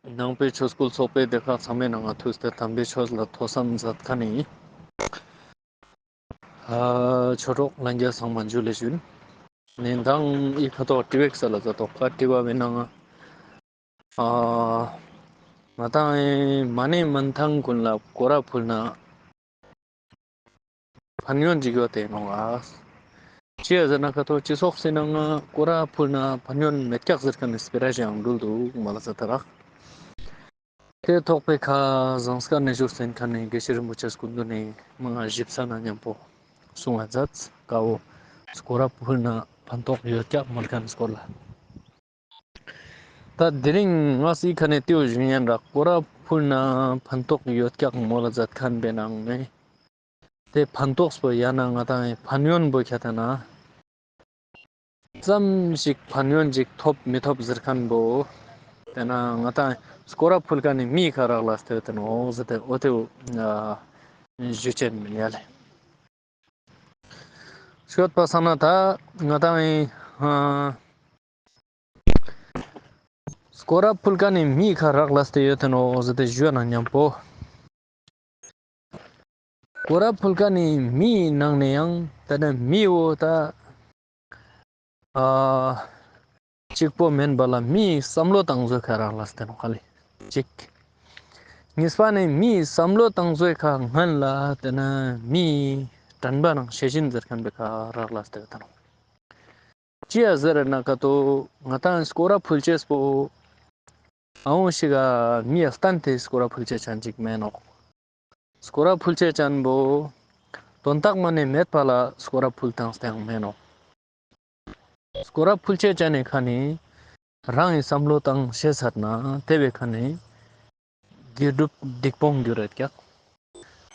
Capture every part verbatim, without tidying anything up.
ནང་པའི་ཆོས་སྐུལ་ཚོགས་པའི་སྡེ་ཁག་ཚང་མའི་ནང་ང་ཐུགས་ཏེ་དམ་པའི་ཆོས་ལ་ཐོས་བསམ་མཛད་མཁན་ནི་ཨ་ཆོས་གྲོགས་ལྷན་རྒྱས་ཚང་མ་ཇུ་ལེ་ཞུ་ཡིན། ནི་མདང་ཨི་ཁ་ཐོག་དྲི་བའི་ས་ལ་ཛ་ཏོག་ཁ་དྲི་བ་བའི་ནང་ང་ཨ་ང་དང་ཨེ་མ་ཎི་མན་ཐང་ཀུན་ལ་སྐོར་ར་ཕུལ་ན་ཕན་ཡོན་ཅིག་ཡོད་དེ་ནོ་ཨ། ཅི་ཡ་ཟེར་ན་ཁ་ཐོག་སྤྱི་ཚོགས་སི་ནང་ང་སྐོར་ར་ཕུལ་ན་ཕན་ཡོན་མེད་ཀྱག་ཟེར་མཁན་ནི་སྤེ་ར་ཞིག་ཡང་འདུལ་འདུག་མ་ལ་ཟེར་ཏེ་རག། དེ་ཐོག་པའི་ཁ་ཟངས་དཀར་ནས་བཞུགས་ཟིན་མཁན་ནི་དགེ་བཤེས་རིན་པོ་ཆེ་སྐུ་མདུན་ནས་མང་ང་ཞིབ་ས་ན་མཉམ་པོ་གསུང་བ་མཛད་ཀའོ། སྐོར་ར་ཕུལ་ན་ཕན་ཐོགས་ཡོད་ཀྱག་མོལ་མཁན་སྐོར་ལ། ད་དེ་རིང་ང་སི་ཁ་ནས་ཏེའུ་ཞུ་ཉན་རག་སྐོར་ར་ཕུལ་ན་ཕན་ཐོགས་ཡོད་ཀྱག་མོལ་ལ་མཛད་མཁན་པའི་ནང་ནས། དེ་ཕན་ཐོགས་པོ་ཡང་ན་ང་དང་ཕན་ཡོན་པོ་ཁྱད་ད་ན། ཙམ་ཞིག་ཕན་ཡོན་ཅིག་ཐོབ་མི་ཐོབ་ཟེར་མཁན་པོ། དེ་ན་ང་དང་སྐོར་ར་ཕུལ་མཁན་ནི་མི་ཁ་རག་ལས་ཏེ་ཡོད་དེ་ནོ་ཟེར་ཏེ་འོ་ཏེའུ་ཞུ་ཅན་མིན་ཡ་ལེ། ཤོད་པ་སང་ན་ད་ང་དང་ཨེ་སྐོར་ར་ཕུལ་མཁན་ནི་མི་ཁ་རག་ལས་ཏེ་ཡོད་དེ་ནོ་ཟེར་ཏེ་ཞུ་ན་མཉམ་པོ། སྐོར་ར་ཕུལ་མཁན་ནི་མིའི་ནང་ནས་ཡང་ད་ནི་མི་བོ་ད་ཨ་གཅིག་པོ་མེན་པ་ལ་མིའི་བསམ་བློ་བཏང་བཟོ་ཁ་རག་ལས་ཏེ་ནོ་ཁ་ལེ་གཅིག། གཉིས་པ་ནི་མིའི་བསམ་བློ་བཏང་བཟོའི་ཁ་སྔན་ལ་དེ་ན་མིའི་དྲན་པ་ནང་ཤེས་བཞིན་ཟེར་མཁན་པའི་ཁ་རག་ལས་ཏེ་ཡོད་དེ་ནོ། ཅི་ཡ་ཟེར་ན་ཀ་ཏོ་ང་དང་སྐོར་ར་ཕུལ་ཅེས་པོ་ཨ་འོ་ཞིག་ག་མི་ཡ་སྟན་ཏེ་སྐོར་ར་ཕུལ་ཅེས་ཅན་ཅིག་མེན་ནོག། སྐོར་ར་ཕུལ་ཅེས་ཅན་པོ་དོན་དག་མ་ནེ་མེད་པ་ལ་སྐོར་ར་ཕུལ་ཏང་སྟེ་ཡང་མེན་ནོག། སྐོར་ར་ཕུལ་ཅེས་ཅན་ནི་ཁ་ནེ་རང་ངི་བསམ་བློ་བཏང་ཤེས་ཚར་ན་དེ་བའི་ཁ་ནེ་དགེ་སྒྲུབ་སྡིག་སྤོང་རྒྱུ་རེད་ཀྱག།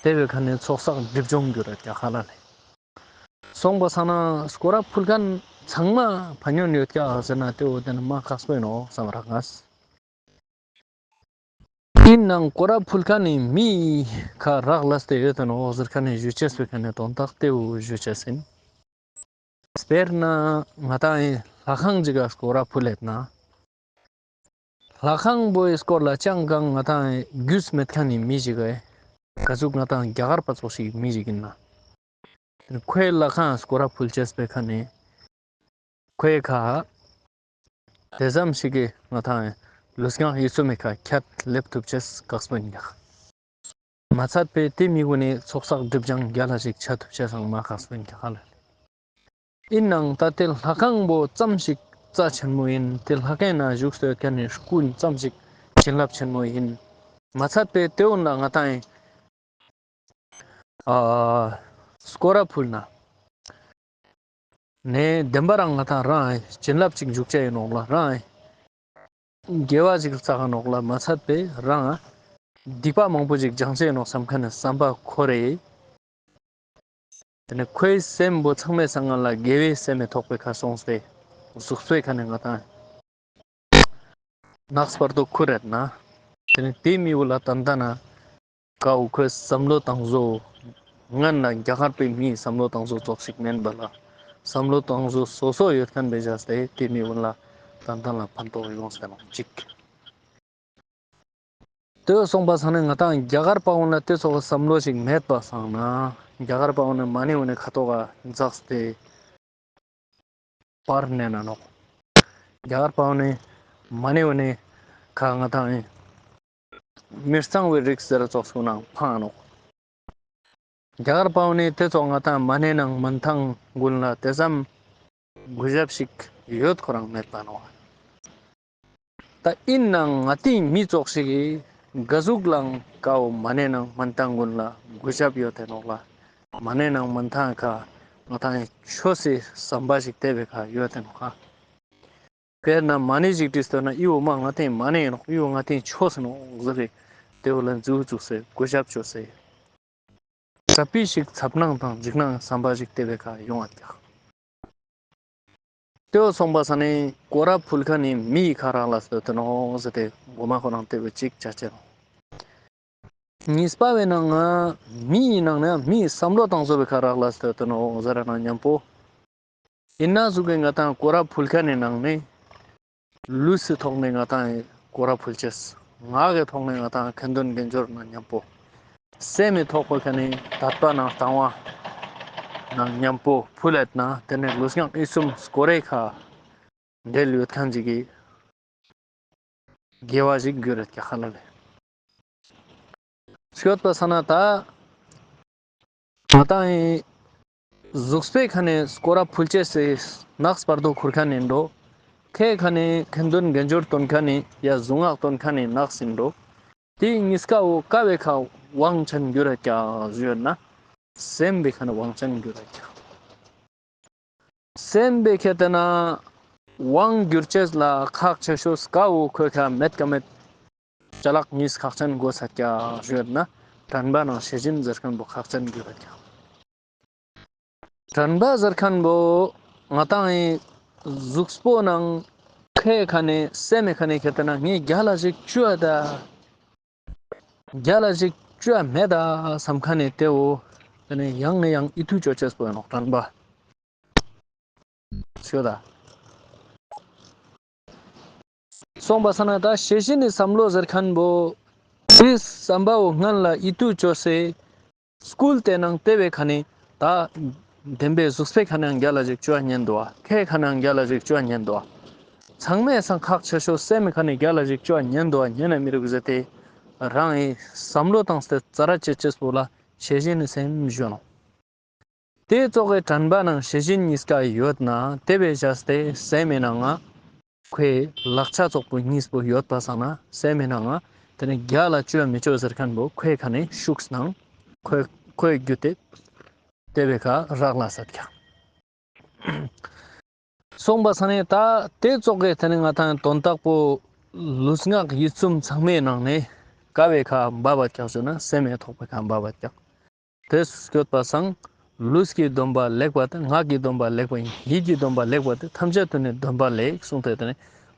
དེ་བའི་ཁ་ནེ་ཚོགས་བསགས་སྒྲིབ་སྦྱོང་རྒྱུ་རེད་ཀྱག་ཧ་ལ་ལེ། སོང་པ་སང་ན་སྐོར་ར་ཕུལ་མཁན་ཚང་མ་ཕན་ཡོན་ཡོད་ཀྱག་ཟེར་ན་དེ་བོ་དེ་ནི་མ་ཁག་པོ་ཡིན་ནོག་བསམ་རག་ང་། ཡིན་ནའང་སྐོར་ར་ཕུལ་མཁན་ནི་མིའི་ཁ་རག་ལས་ཏེ་ཡོད་དེ་ནོག་ཟེར་མཁན་ནི་ཞུ་ཅེས་པའི་ཁ་ནེ་དོན་དག་དེ་བོ་ཞུ་ཅེས་ཡིན། དཔེར་ན་ང་དང་ངི་ལྷ་ཁང་ཅིག་ག་སྐོར་ར་ཕུལ་ལེད་ན། ལྷ་ཁང་བོའི་སྐོར་ལ་ཅང་གང་ང་དང་ངི་རྒྱུས་མེད་མཁན་ནི་མི་ཞིག་ག་ག་ཟུག་ང་དང་རྒྱ་གར་པ་ཙོགས་ཤིག་མི་ཞིག་ཡིན་ན། ཁོའི་ལྷ་ཁང་སྐོར་ར་ཕུལ་ཅེས་པའི་ཁ་ནེ་ཁོའི་ཁ་དེ་ཙམ་ཞིག་གི་ང་དང་ངི་ལུས་ངག་ཡིད་གསུམ་མི་ཁ་ཁྱད་སླེབས་ཐུབ་ཅེས་ཁག་པོ་ཡིན་ཀྱག། མ་ཚད་པའི་དེ་མི་གུན་ནི་ཚོགས་བསགས་སྒྲིབ་སྦྱང་རྒྱལ་ལ་ཞིག་ཆ་ཐུབ་ཅེས་སང་མ་ཁག་པོ་ཡིན་ཀྱག་ཧ་ལ་ལེ། ཡིན་ནའང་ད་དེ་ལྷ་ཁང་བོ་ཙམ་ཞིག་རྩ་ཆེན་མོ་ཡིན། དེ་ལྷ་ཁང་ན་བཞུགས་སྟེ་ཡོད་མཁན་ནི་སྐུ་ཙམ་ཞིག་བྱིན་རླབས་ཆེན་མོ་ཡིན། མ་ཚད་པའི་དེ་བོ་ན་ང་དང་ངི་ཨ་སྐོར་ར་ཕུལ་ན་ནེ་བདེན་པ་རང་ང་དང་རང་ངི་བྱིན་རླབས་ཅིག་འཇུག་ཅེས་ཡིན་ནོག་ལ། རང་ངི་དགེ་བ་ཅིག་བསགས་ནོག་ལ། མ་ཚད་པའི་རང་ང་སྡིག་པ་མང་པོ་ཅིག་སྦྱང་ཅེས་ཡིན་ནོག་བསམ་མཁན་ནི་བསམ་པ་ཁོ་རེ། དེ་ནེ་ཁོའི་སེམས་པོ་ཚང་མའི་སང་ང་ལ་དགེ་བའི་སེམས་མི་ཐོག་པའི་ཁ་སོང་སྟེ་གཟུགས་པོའི་ཁ་ནེ་ང་དང་ངི་ནགས་བར་དོ་ཁུར་རེད་ན། དེ་ནེ་དེ་མི་བོ་ལ་ཏན་ཏན་ན་ཀའོ་ཁོའི་བསམ་བློ་བཏང་བཟོ་སྔན་ལ་རྒྱ་གར་པའི་མིའི་བསམ་བློ་བཏང་བཟོ་ཙོགས་ཤིག་མེན་པ་ལ། བསམ་བློ་བཏང་བཟོ་སོ་སོ་ཡོད་མཁན་བེ་བཞག་སྟེ་དེ་མི་བོ་ལ་ཏན་ཏན་ལ་ཕན་ཐོགས་ཡོང་ཟེར་ནོག་ཅིག། དེ་སོང་པ་སང་ནེ་ང་དང་རྒྱ་གར་པ་གུན་ལ་དེ་ཙོགས་བསམ་བློ་ཞིག་མེད་པ་སང་ན་རྒྱ་གར་པ་གུན་ནི་མ་ཎི་གུན་ནི་ཁ་ཐོག་ག་འཛགས་ཏེ་པར་ནེ་ན་ནོག། རྒྱ་གར་པ་གུན་ནི་མ་ཎི་གུན་ནི་ཁ་ང་དང་ངི་མི་གཙང་བའི་རིགས་ཟེར་ཙོགས་སུ་ནང་ཕང་ནོག། རྒྱ་གར་པ་གུན་ནི་དེ་ཙོགས་ང་དང་ངི་མ་ཎི་ནང་མན་ཐང་གུན་ལ་དེ་ཙམ་གུས་ཞབས་ཤིག་ཡོད་ཁོ་རང་མེད་པ་ནོག། ད་ཡིན་ནའང་ང་དང་ངི་མི་ཙོགས་ཤིག་གི་ག་ཟུག་ལའང་ཀའོ་མ་ཎི་ནང་མན་ཐང་གུན་ལ་གུས་ཞབས་ཡོད་དེ་ནོག་ལ། མ་ཎི་ནང་མན་ཐང་ཁ་ང་དང་ངི་ཆོས་སི་བསམ་པ་ཞིག་དེ་བའི་ཁ་ཡོད་དེ་ནོག་ཁ། དཔེར་ན་མ་ཎི་ཞིག་བྲིས་ཏེ་ན་འི་བོ་མ་ང་དང་ངི་མ་ཎི་ཡིན་ནོག། འི་བོ་ང་དང་ངི་ཆོས་ཡིན་ནོག་ཟེར་རེ་དེ་བོ་ལ་མཛུ་བཙུགས་སེ་གུས་ཞབས་བཅོས་སེ། ཙ་པིག་ཞིག་ཚབ་སྣང་དང་འཇིགས་སྣང་བསམ་པ་ཞིག་དེ་བའི་ཁ་ཡོང་ང་ཀྱག། དེ་བོ་སོང་པ་སང་ནེ་སྐོར་ར་ཕུལ་མཁན་ནི་མིའི་ཁ་རག་ལས་ཏེ་ཡོད་དེ་ནོག་ཟེར་ཏེ་གོ་མ་ཁོ་རང་དེ་བོ་ཅིག་ཆ་ཅེས་ནོག། གཉིས་པ་བོའི་ནང་ང་མིའི་ནང་ནེ་མིའི་བསམ་བློ་བཏང་བཟོ་བའི་ཁ་རག་ལས་ཏེ་ཡོད་དེ་ནོག་ཟེར་ན་མཉམ་པོ། ཡིན་ན་ཟུག་གི་ང་དང་ངི་སྐོར་ར་ཕུལ་མཁན་ནི་ནང་ནེ་ལུས་སི་ཐོག་ནེ་ང་དང་ངི་སྐོར་ར་ཕུལ་ཅེས། ངག་གི་ཐོག་ནེ་ང་དང་ཁ་འདོན་དགེ་སྦྱོར་ནང་ཉམ་པོ། སེམས་མི་ཐོག་པོ་ཁ་ནེ་དད་པ་ནང་དང་བ་ནང་ཉམ་པོ་ཕུལ་ལད་ན་ཏེ་ནེ་ལུས་ངག་ཡིད་གསུམ་སྐོར་རེ་ཁ་འབྲེལ་ཡོད་ཁན་ཅིག་གི་དགེ་བ་ཞིག་གྱུར་རད་ཀྱག་ཧ་ལ་ལེ། སྐྱོད་པ་ས་ན་ད་ང་དང་ངི་གཟུགས་པོའི་ཁ་ནེ་སྐོར་ར་ཕུལ་ཅེས་སི་ནགས་བར་དོ་ཁུར་ཁན་ཨིན་འགྲོ། ཁའི་ཁ་ནེ་ཁ་འདོན་དགེ་སྦྱོར་སྟོན་ཁན་ནི་ཡ་གཟུངས་སྔགས་སྟོན་ཁན་ནི་ནགས་ཨིན་འགྲོ། ཏེ་ཉིས་ཀ་བོ་ཀ་བོའི་ཁ་དབང་ཅན་གྱུར་རད་ཀྱག་ཞུ་ཡོད་ན། སེམས་པའི་ཁ་ནེ་དབང་ཅན་གྱུར་རད་ཀྱག། སེམས་པའི་ཁ་ཏེ་ན་དབང་གྱུར་ཅེས་ལ་ཁག་ཆེ་ཤོས་ཀ་བོ་ཁོའི་ཁ་མེད་ཀ་མེད་ཅ་ལག་ཉིས་ཁག་ཅན་དགོས་ས་ཀྱག་ཞུ་ཡོད་ན། དྲན་པ་ནང་ཤེས་བཞིན་ཟེར་ཁན་བོ་ཁག་ཅན་གྱུར་རད་ཀྱག། དྲན་པ་ཟེར་ཁན་བོ་ང་དང་ངི་གཟུགས་པོ་ནང་ཁའི་ཁ་ནེ་སེམས་མི་ཁ་ནེ་ཁ་ཏེ་ན་ངའི་རྒྱལ་ལ་ཞིག་ཅོ་ད། རྒྱལ་ལ་ཞིག་ཅོ་མེད་ད་སམ་ཁན་ནི་ཏེ་བོ་ཏེ་ནེ་ཡང་ནེ་ཡང་ཨིད་ཏུ་ཅོ་ཅེས་པོ་ཨིན་ནོག་དྲན་པ། ཞུ་ད། སོང་པ་ས་ན་ད་ཤེས་བཞིན་ནི་སམ་བློ་ཟེར་ཁན་བོ་ཏེ་སམ་པ་བོ་སྔན་ལ་ཨིད་ཏུ་ཅོས་སེ་སྐུལ་ཏེ་ནང་ཏེ་བོའི་ཁ་ནེ་ད་དེན་པའི་གཟུགས་པོའི་ཁ་ནེ་ཡང་རྒྱལ་ལ་ཞིག་ཅོ་ཉན་དུག་པ། ཁའི་ཁ་ནེ་ཡང་རྒྱལ་ལ་ཞིག་ཅོ་ཉན་དུག་པ། ཚང་མའི་སང་ཁག་ཆེ་ཤོས་སེམས་མི་ཁ་ནེ་རྒྱལ་ལ་ཞིག་ཅོ་ཉན་དུག་པ་ཉན་ན་མི་རུག་ཟེར་ཏེ་རང་ངི་སམ་བློ་བཏང་སྟེ་ཙ་ར་ཅོ་ཅེས་པོ་ལ་ཤེས་བཞིན་ནི་སེམས་ཞུ་ནོག། ཏེ་ཙོགས་སི་དྲན་པ་ནང་ཤེས་བཞིན་ཉིས་ཀ་ཡོད་ན་ཏེ་བོའི་ཅས་ཏེ་སེམས་མི་ནང་ང་ཁོའི་ལག་ཆ་ཙོགས་པོ་ཉིས་པོ་ཡོད་པ་སང་ན་སེམས་མི་ནང་ང་ཏེ་ནེ་རྒྱལ་ལ་ཅོ་མི་ཅོ་ཟེར་ཁན་བོ་ཁོའི་ཁ་ནེ་ཤུགས་ནང་ཁོའི་ཁོའི་རྒྱུད་དེ་ཏེ་བོའི་ཁ་རག་ལས་ས་ཀྱག། སོང་པ་ས་ན་ད་ཏེ་ཙོགས་སི་ཏེ་ནེ་ང་དང་དོན་དག་པོ་ལུས་ངག་ཡིད་གསུམ་ཚང་མའི་ནང་ནེ་ཀ་བོའི་ཁ་བབ་པ་ཀྱག་ཞུ་ན་སེམས་མི་ཐོག་པོའི་ཁ་བབ་པ་ཀྱག། ཏེ་སྐྱོད་པ་སང་ལུས་ཀྱི་སྡོམ་པ་ལེགས་པ་དང་ངག་གི་སྡོམ་པ་ལེགས་པ་ཡིན། ཡིད་ཀྱི་སྡོམ་པ་ལེགས་པ་དེ་ཐམས་ཅད་དུ་ནི་སྡོམ་པ་ལེགས་གསུངས་ཏེ་ཏེ་ནེ་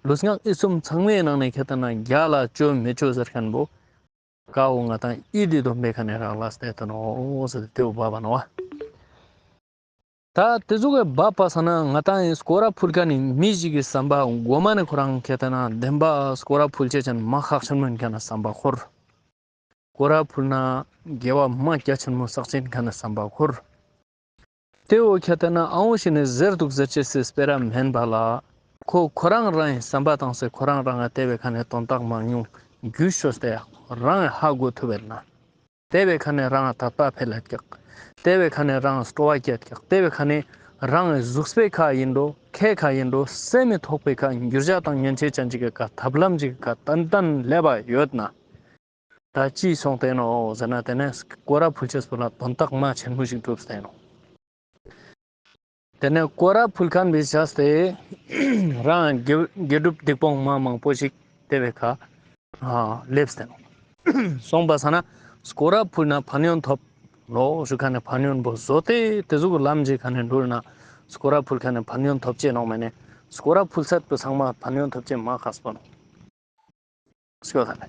ལུས་ངག་ཡིད་གསུམ་ཚང་མའི་ནང་ནེ་ཁ་ཏེ་ན་རྒྱལ་ལ་ཅོ་མི་ཅོ་ཟེར་ཁན་བོ་ཀ་བོ་ང་དང་ཡིད་དི་སྡོམ་པའི་ཁ་ནེ་རག་ལས་ཏེ་ཏེ་ནོག་ཟེར་ཏེ་ཏེ་བོ་བབ་པ་ནོག་པ། ད་ཏེ་ཟུག་གི་བབ་པ་སང་ན་ང་དང་ངི་སྐོར་ར་ཕུལ་ཁན་ནི་མི་ཞིག་གི་སམ་པ་གོ་མ་ནེ་ཁོ་རང་ཁ་ཏེ་ན་དེན་པ་སྐོར་ར་ཕུལ་ཅེས་ཅན་མ་ཁག་ཆེན་མོ་ཡིན་ཁན་ནི་སམ་པ་ཁོར། སྐོར་ར་ཕུལ་ན་དགེ་བ་མ་རྒྱ་ཆེན་མོ་བསགས་ཅེས་ཡིན་ཁན་ནི་སམ་པ་ཁོར། ཏེ་བོ་ཁ་ཏེ་ན་ཨ་འོ་ཞིག་ནེ་ཟེར་དུག་ཟེར་ཅེས་སི་སྤེ་ར་མེན་པ་ལ། ཁོ་ཁོ་རང་རང་ངི་སམ་པ་བཏང་སྟེ་ཁོ་རང་རང་ང་ཏེ་བོའི་ཁ་ནེ་དོན་དག་མང་ཉུང་རྒྱུས་ཅོས་ཏེ་རང་ངི་ཧ་གོ་ཐུབ་པ་ན། ཏེ་བོའི་ཁ་ནེ་རང་ང་དད་པ་འཕེལ་ལད་ཀྱག། ཏེ་བོའི་ཁ་ནེ་རང་ང་སྤྲོ་བ་སྐྱེད་ཀྱག། ཏེ་བོའི་ཁ་ནེ་རང་ངི་གཟུགས་པོའི་ཁ་ཡིན་འགྲོ་ཁའི་ཁ་ཡིན་འགྲོ་སེམས་མི་ཐོག་པོའི་ཁ་འགྱུར་བ་དང་ཉན་ཅེས་ཅན་ཅིག་གི་ཁ་ཐབས་ལམ་ཅིག་གི་ཁ་ཏན་ཏན་སླེབས་པ་ཡོད་ན། ད་ཅི་སོང་ཏེ་ནོག་ཟེར་ན་ཏེ་ནེ་སྐོར་ར་ཕུལ་ཅེས་པོ་ལ་དོན་དག་མ་ཆེན་མོ་ཞིག་གྲུབ་སྟེ་ནོག། ཏེ་ནེ་སྐོར་ར་ཕུལ་ཁན་བོའི་ཅས་ཏེ་རང་དགེ་དགེ་སྒྲུབ་སྡིག་སྤོང་མ་མང་པོ་ཞིག་ཏེ་བོའི་ཁ་ཨ་སླེབས་ཏེ་ནོག། སོང་པ་སང་ན་སྐོར་ར་ཕུལ་ན་ཕན་ཡོན་ཐོབ་ནོག་ཞུ་ཁན་ནི་ཕན་ཡོན་པོ་བཟོ་སྟེ་ཏེ་ཟུག་གི་ལམ་ཅིག་ཁ་ནེ་འགྲུལ་ན་སྐོར་ར་ཕུལ་ཁན་ནི་ཕན་ཡོན་ཐོབ་ཅེས་ནོག་མེན་ན་སྐོར་ར་ཕུལ་ཚད་པོ་ཚང་མ་ཕན་ཡོན་ཐོབ་ཅེས་མ་ཁག་པོ་ནོག། སྐྱོད་ད་ལེ།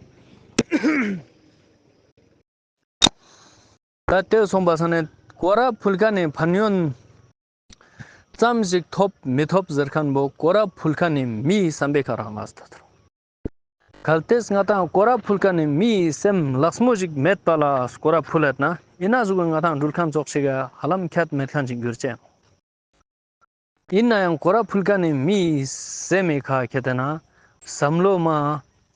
ད་ཏེ་སོང་པ་སང་ན་སྐོར་ར་ཕུལ་ཁན་ནི་ཕན་ཡོན་ཙམ་ཞིག་ཐོབ་མི་ཐོབ་ཟེར་ཁན་བོ་སྐོར་ར་ཕུལ་ཁན་ནི་མིའི་སམ་པའི་ཁ་རག་ལས་ཏེ་ཏེ་ནོག། གལ་ཏེ་ང་དང་སྐོར་ར་ཕུལ་ཁན་ནི་མིའི་སེམས་ལགས་མོ་ཞིག་མེད་པ་ལ་སྐོར་ར་ཕུལ་ལད་ན་ཨིན་ན་ཟུག་གི་ང་དང་འགྲུལ་ཁན་ཙོགས་ཤིག་ག་ཧ་ལམ་ཁྱད་མེད་ཁན་ཅིག་གྱུར་ཅེས། ཨིན་ན་ཡང་སྐོར་ར་ཕུལ་ཁན་ནི་མིའི་སེམས་མི་ཁ་ཁ་ཏེ་ན་སམ་བློ་མ་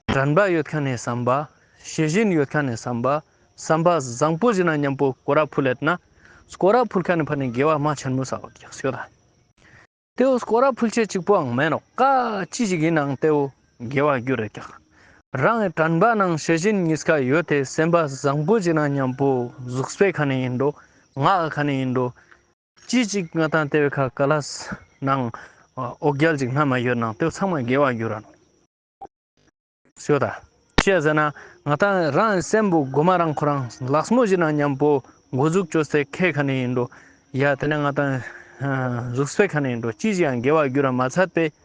དྲན་པ་ཡོད་ཁན་ནི་སམ་པ་ཤེས་བཞིན་ཡོད་ཁན་ནི་སམ་པ་སམ་པ་བཟང་པོ་ཞིག་ནང་ཉམ་པོ་སྐོར་ར་ཕུལ་ལད་ན་སྐོར་ར་ཕུལ་ཁན་ནི་ཕན་ནི་དགེ་བ་མ་ཆེན་མོ་བསགས་ཡོད་ཀྱག་ཞུ་ད། ཏེ་བོ་སྐོར་ར་ཕུལ་ཅེས་ཅིག་པོའང་མེན་ནོག། ཀ་ཅི་ཞིག་ཨིན་ནའང་ཏེ་བོ་དགེ་བ་གྱུར་རད་ཀྱག། རང་ངི་དྲན་པ་ནང་ཤེས་བཞིན་ཉིས་ཀ་ཡོད་དེ་སེམས་པ་བཟང་པོ་ཞིག་ནང་ཉམ་པོ་གཟུགས་པོའི་ཁ་ནེ་ཨིན་འགྲོ་ངག་གི་ཁ་ནེ་ཨིན་འགྲོ་ཅི་ཅིག་ང་དང་ཏེ་བོའི་ཁ་ཀ་ལས་ནང་འོ་བརྒྱལ་ཅིག་སྣ་མ་ཡོད་ནའང་ཏེ་བོ་ཚང་མ་དགེ་བ་གྱུར་ར་ནོག། ཞུ་ད། ཅི་ཟེར་ན་ང་དང་རང་སེམས་པོ་གོ་མ་རང་ཁོ་རང་ལགས་མོ་ཞིག་ནང་ཉམ་པོ་འགོ་འཛུགས་ཅོས་ཏེ་ཁའི་ཁ་ནེ་ཨིན་འགྲོ་ཡ་ཏེ་ནེ་ང་དང་གཟུགས་པོའི་ཁ་ནེ་ཨིན་འགྲོ་ཅི་ཞིག་ཡང་དགེ་བ་གྱུར་ར་མ་ཚད་པས་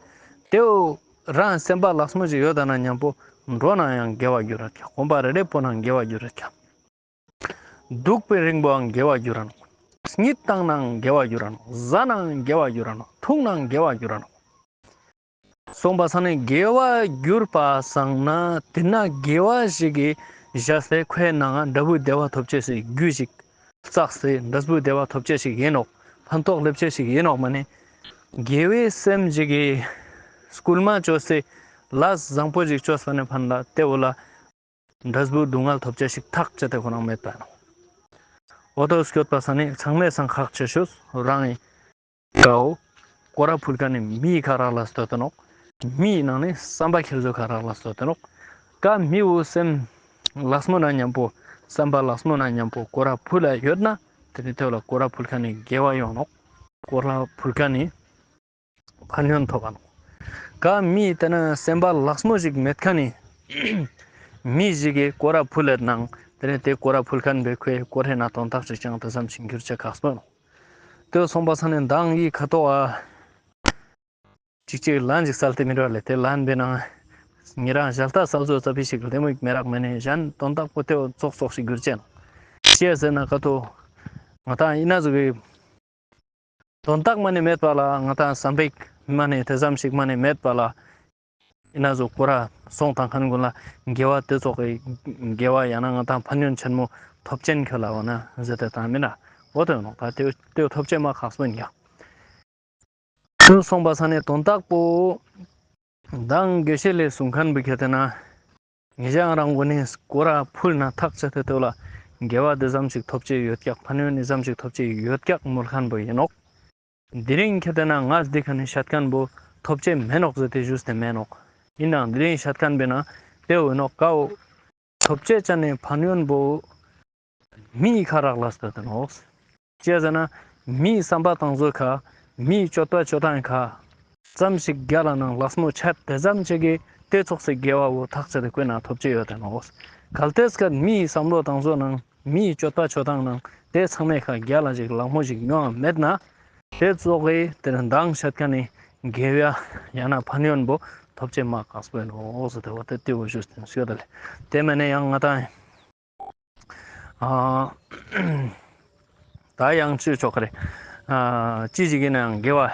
ཏེ་བོ་རང་སེམས་པ་ལགས་མོ་ཞིག་ཡོད་ད་ན་ཉམ་པོ་འགྲོ་ནའང་དགེ་བ་གྱུར་ར་ཀྱག། གོམ་པ་རེ་རེ་པོ་ནང་དགེ་བ་གྱུར་ར་ཀྱག། དུག་པའི་རིང་པོའང་དགེ་བ་གྱུར་ར་ནོག། གཉིད་བཏང་ནའང་དགེ་བ་གྱུར་ར་ནོག། ཟ་ནའང་དགེ་བ་གྱུར་ར་ནོག། འཐུང་ནའང་དགེ་བ་གྱུར་ར་ནོག། སོང་པ་སང་ནི་དགེ་བ་གྱུར་པ་སང་ན་དེ་ན་དགེ་བ་ཞིག་གི་བཞག་སྟེ་ཁོའི་ནང་འབྲས་བུ་བདེ་བ་ཐོབ་ཅེས་སི་རྒྱུ་ཞིག་བསགས་ཏེ་འབྲས་བུ་བདེ་བ་ཐོབ་ཅེས་ཞིག་ཡིན་ནོག་ཕན་ཐོགས་སླེབ་ཅེས་ཞིག་ཡིན་ནོག་མ་ནི་དགེ་བའི་སེམས་ཞིག་གི་སྐུལ་མ་བཅོས་ཏེ་ལས་བཟང་པོ་ཞིག་བཅོས་པ་ནི་ཕན་ལ་དེ་བོ་ལ་འབྲས་བུ་སྡུག་བསྔལ་ཐོབ་ཅེས་ཞིག་ཐག་ཆོད་དེ་ཁོ་རང་མེད་པ་ནོག་འོ་ཏོ་སྐྱོད་པ་སང་ནི་ཚང་མའི་སང་ཁག་ཆེ་ཤོས་རང་ངི་ཀའོ། སྐོར་ར་ཕུལ་ཁན་ནི་མིའི་ཁ་རག་ལ་སྟོད་དེ་ནོག་མིའི་ནང་ནི་བསམ་པ་ཁྱེར་ཚོ་ཁ་རག་ལ་སྟོད་དེ་ནོག་ཀ་མི་བོ་སེམས་ལགས་མོ་ན་མཉམ་པོ་བསམ་པ་ལགས་མོ་ན་མཉམ་པོ་སྐོར་ར་ཕུལ་ལ་ཡོད་ན་དེ་ནི་དེ་བོ་ལ་སྐོར་ར་ཕུལ་ཁན་ནི་དགེ་བ་ཡོང་ནོག་སྐོར་ར་ཕུལ་ཁན་ནི་ཕན་ཡོན་ཐོབ་པ་ནོག་ཀ་མི་དེ་ན་སེམས་པ་ལགས་མོ་ཞིག་མེད་ཁན་ནི་མི་ཞིག་གི་སྐོར་ར་ཕུལ་ལེད་ནང་དེ་ནི་དེ་སྐོར་ར་ཕུལ་ཁན་བེ་ཁོའི་སྐོར་རེ་ན་དོན་དག་ཅིག་ཅང་དེ་ཙམ་ཞིག་འགྱུར་ཅེས་ཁག་པོ་ནོག་དེ་སོང་པ་སང་ནི་མདང་ཡི་ཁ་ཐོག་ཨ་ཅིག་ཅིག་ལན་ཅིག་སལ་ཏེ་མི་རོ་ལེ་དེ་ལན་བེ་ནང་ཉེ་རང་ཞལ་ལྟ་སལ་ཚོ་ཙ་པི་ཞིག་ལྡེ་མོ་ཞིག་མེ་རག་མེ་ནེ་གཞན་དོན་དག་པོ་དེ་བོ་ཙོགས་ཙོགས་ཤིག་འགྱུར་ཅེས་ནོག་ཅི་ཟེར་ན་ཀ་ཏོ་ང་ཏང་ཨི་ན་ཟུག་གི་དོན་དག་མ་ནེ་མེད་པ་ལ་ང་ཏང་བསམ་པའི་མ་ནེ་དེ་ཙམ་ཞིག་མ་ནེ་མེད་པ་ལ་ཨི་ན་ཟུག་སྐོར་ར་སོང་དང་ཁན་གུན་ལ་དགེ་བ་དེ་ཙོགས་ཀྱི་དགེ་བ་ཡང་ན་ང་ཏང་ཕན་ཡོན་ཆེན་མོ་ཐོབ་ཅེན་ཁྱོད་ལ་འོ་ན་ཟེར་ཏེ་དང་མིན་ན་འོ་དེ་ནོག་ད་དེ་དེ་ཐོབ་ཅེས་མ་ཁག་པོ་ཡིན་ཀྱང་། དུ་སོང་པ་སང་ནི་དོན་དག་པོ་མདང་དགེ་བཤེས་ལེ་གསུང་ཁན་བོ་ཁྱེར་ཏེ་ན་ཉེ་རང་རང་གུན་ནི་སྐོར་ར་ཕུལ་ན་ཐག་ཆོད་དེ་དེ་བོ་ལ་དགེ་བ་དེ་ཙམ་ཞིག་ཐོབ་ཅེས་ཡོད་ཀྱག་ཕན་ཡོན་དེ་ཙམ་ཞིག་ཐོབ་ཅེས་ཡོད་ཀྱག་མོལ་ཁན་བོ་ཡིན་ནོག་དེ་རིང་ཁྱེར་ཏེ་ན་ང་འདི་ཁ་ནེ་ཤད་ཁན་བོ་ཐོབ་ཅེས་མེད་ནོག་ཟེར་ཏེ་ཞུས་ཏེ་མེད་ནོག་ཡིན་ནའང་དེ་རིང་ཤད་ཁན་བེ་ན་དེ་བོ་ཡིན་ནོག་ཀའོ། ཐོབ་ཅེས་ཅན་ནི་ཕན་ཡོན་བོ་མིའི་ཁ་རག་ལ་སྟོད་དེ་ནོག་ཅི་ཟེར་ན་མིའི་བསམ་པ་དང་ཚོ་ཁ་མིའི་སྤྱོད་པ་སྤྱོད་སྟངས་ཁ་ཙམ་ཞིག་རྒྱ་ལ་ནང་ལགས་མོ་ཆད་དེ་ཙམ་ཞིག་གི་དེ་ཙོགས་སི་དགེ་བ་བོ་ཐག་ཆོད་དེ་ཁོའི་ནང་ཐོབ་ཅེས་ཡོད་དེ་ནོག་གལ་ཏེ་སྐད་མིའི་བསམ་བློ་དང་ཚོ་ནང་མིའི་སྤྱོད་པ་སྤྱོད་སྟངས་ནང་དེ་ཚང་མའི་ཁ་རྒྱ་ལ་ཞིག་ལགས་མོ་ཞིག་མྱོང་བ་མེད་ན་དེ་ཙོགས་སི་དེ་ནི་མདང་ཤད་ཁན་ནི་དགེ་བ་ཡང་ན་ཕན་ཡོན་བོ་ཐོབ་ཅེས་མ་ཁག་པོ་ཡིན་ནོག་ཟེར་ཏེ་བོ་དེ་དེ་བོ་ཞུས་ཏེ་ཡོད་དེ་ལེ། དེ་མ་ནེ་ཡང་ང་ཏང་ཨ་ད་ཡང་ཅི་ཆོག་ག་རེ། ཨ་ཅི་ཞིག་ཡིན་ནའང་དགེ་བ་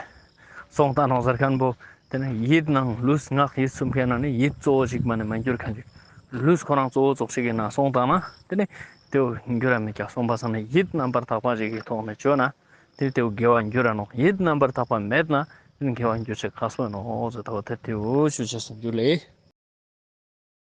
སོང་ད་ནོག་ཟེར་ཁན་བོ་དེ་ནི་ཡིད་ནང་ལུས་ངག་ཡིད་གསུམ་ཁའི་ནང་ནེ་ཡིད་གཙོ་བོ་ཞིག་མ་ནེ་མ་འགྱུར་ཁན་ཅིག་ལུས་ཁོ་རང་གཙོ་བོ་ཙོགས་ཤིག་གི་ནང་སོང་ད་ན་དེ་ནི་དེ་བོ་འགྱུར་ར་མེད་ཀྱག་སོང་པ་སང་ནི་ཡིད་རྣམ་པར་དག་པ་ཞིག་གི་ཐོག་ནེ་བཅོས་ན་དེ་དེ་བོ་དགེ་བ་འགྱུར་ར་ནོག་ཡིད་རྣམ་པར་དག་པ་མེད་ན་དེ་ནི་དགེ་བ་འགྱུར་ཅེས་ཁག་པོ་ཡིན་ནོག་ཟེར་ཏེ་བོ་དེ་དེ་བོ་ཞུ་ཅེས་སུ་འགྱུར་ལེ།